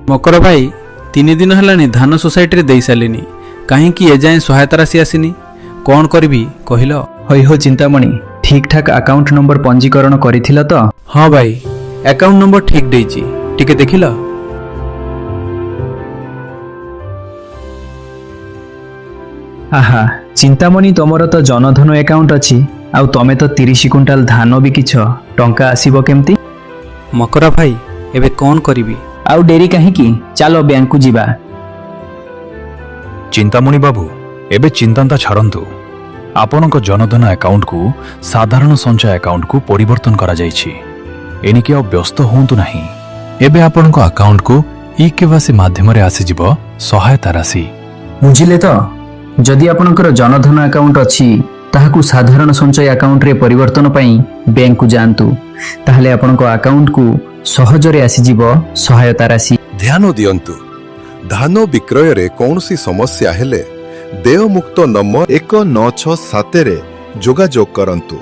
ମକର ଭାଇ, 3 ଦିନ ହେଲାଣି ଧାନ ସୋସାଇଟିରେ ଦେଇସାରିଲିନି, କାହିଁକି ଏଯାଏଁ ସହାୟତା ରାଶି ଆସିନି? କ'ଣ କରିବି କହିଲ? ହଇ ହୋ ଚିନ୍ତାମଣି, ଠିକ୍ ଠାକ୍ ଆକାଉଣ୍ଟ ନମ୍ବର ପଞ୍ଜୀକରଣ କରିଥିଲ ତ? ହଁ ଭାଇ, ଆକାଉଣ୍ଟ ନମ୍ବର ଠିକ୍ ଦେଇଛି, ଟିକେ ଦେଖିଲ। ଆହା ଚିନ୍ତାମଣି, ତମର ତ ଜନଧନ ଆକାଉଣ୍ଟ ଅଛି, ଆଉ ତମେ ତ 30 କୁଇଣ୍ଟାଲ ଧାନ ବିକିଛ, ଟଙ୍କା ଆସିବ କେମିତି? ମକର ଭାଇ, ଏବେ କ'ଣ କରିବି? ଆଉ ଡେରି କାହିଁକି? ଚାଲ ବ୍ୟାଙ୍କକୁ ଯିବା। ଚିନ୍ତାମଣି ବାବୁ, ଏବେ ଚିନ୍ତା ଛାଡ଼ନ୍ତୁ। ଆପଣଙ୍କ ଜନଧନ ଆକାଉଣ୍ଟକୁ ସାଧାରଣ ସଞ୍ଚୟ ଆକାଉଣ୍ଟକୁ ପରିବର୍ତ୍ତନ କରାଯାଇଛି। ଏଣିକି ଆଉ ବ୍ୟସ୍ତ ହୁଅନ୍ତୁ ନାହିଁ। ଏବେ ଆପଣଙ୍କ ଆକାଉଣ୍ଟକୁ ଇ କେୱାଇସି ମାଧ୍ୟମରେ ଆସିଯିବ ସହାୟତା ରାଶି। ବୁଝିଲେ ତ, ଯଦି ଆପଣଙ୍କର ଜନଧନ ଆକାଉଣ୍ଟ ଅଛି, ତାହାକୁ ସାଧାରଣ ସଞ୍ଚୟ ଆକାଉଣ୍ଟରେ ପରିବର୍ତ୍ତନ ପାଇଁ ବ୍ୟାଙ୍କକୁ ଯାଆନ୍ତୁ। ତାହେଲେ ଆପଣଙ୍କ ଆକାଉଣ୍ଟକୁ ସହଜରେ ଆସିଯିବ ସହାୟତା ରାଶି। ଧ୍ୟାନ ଦିଅନ୍ତୁ, ଧାନ ବିକ୍ରୟରେ କୌଣସି ସମସ୍ୟା ହେଲେ ଦେୟମୁକ୍ତ ନମ୍ବର 1967ରେ ଯୋଗାଯୋଗ କରନ୍ତୁ।